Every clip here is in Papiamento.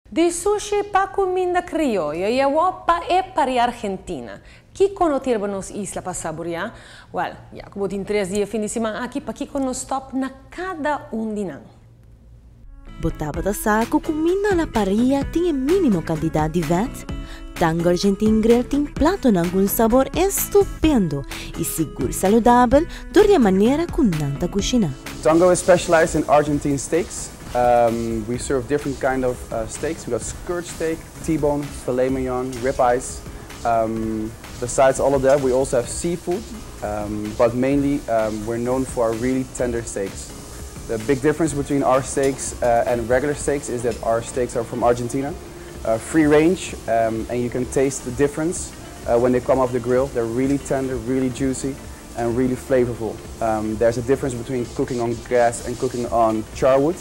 Di sushi pa cuminda crioyo y awo pa e parrilla Argentina. Kico no tin riba nos isla pa saborea? Well, ya cu bo tin 3 dia fin di siman aki, pakico no stop na cada un di nan? Bo tabata sa cu cuminda na parrilla tin e minimo cantidad di vet? Tango Argentine Grill tin platonan cu un sabor estupendo y sigur saludabel door di manera cu nan ta cushina. Tango is specialized in Argentine steaks. We serve different kind of steaks. We got skirt steak, T-bone, filet mignon, ribeyes. Besides all of that, we also have seafood, but mainly we're known for our really tender steaks. The big difference between our steaks and regular steaks is that our steaks are from Argentina, free range, and you can taste the difference when they come off the grill. They're really tender, really juicy, and really flavorful. There's a difference between cooking on gas and cooking on charwood.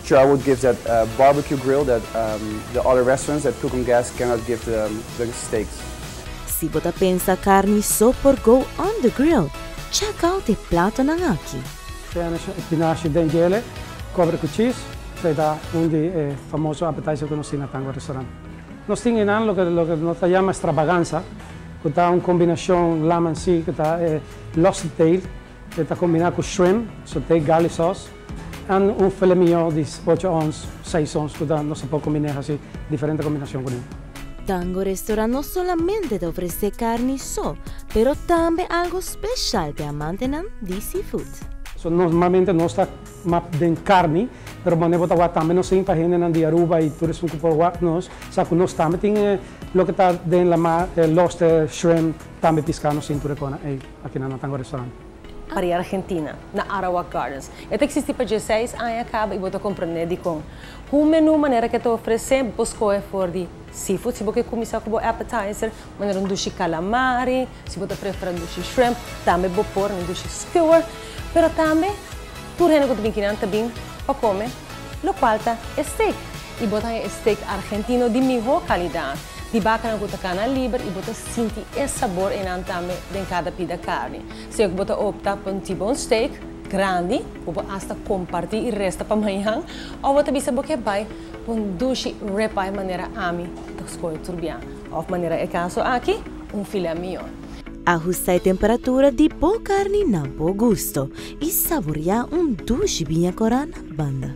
Charwood gives that barbecue grill that the other restaurants that cook on gas cannot give the steaks. Si bo ta pensa carni so por go on the grill, check out e platonan aki. Spanish spinaci den dje, cover cu cheese, esey ta un di e famoso appetizer cu nos tin na Tango Restaurant. Nos tin loke nos ta yama extravaganza, cu ta un combinacion lamb and sea, cu ta lobster tail, cu ta combina cu shrimp, sauté garlic sauce, y un filet mignon di 8 ons, 6 ons, cu ta, nos por combina asina, diferente combinacion cu ne. Tango Restaurant no solamente ta ofrece carni so, pero tambe algo special pa amantenan di seafood. So, normalmente nos ta mas den carni, pero bon, bo ta tambe nos tin pa hendenan di Aruba y tur esun cu por wak nos, sa cu nos tambe tin loke ta den lama, lobster, shrimp, tambe pisca nos tin tur aki na Tango Restaurant. Parrilla Argentina, na Arawak Gardens. E ta existi pa 16 aña caba y bo ta comprende di con. Un menu manera cu ta ofrece, bo scohe for di seafood, si bo kier cuminsa cu appetizer, manera un dushi calamari, si bo prefera dushi shrimp, tambe bo por un dushi skewer, pero tambe tur hende cu ta bin akinan tambe pa come, locual ta steak. Y bo tin steak argentino di miho calidad, di baca cu ta cana liber y bo ta sinti e sabor eynan tambe den cada pida carni. Si bo ta opta pa un T-bone steak grandi, bo hasta comparti y resta pa mañan, of bo ta bisa bo kier bay un dushi ribeye manera ami, ta scohe tur biaha. Of manera e caso aki, un filet mignon. Ahusta e temperatura di bo carni na bo gusto y saborea un dushi biña cora na banda.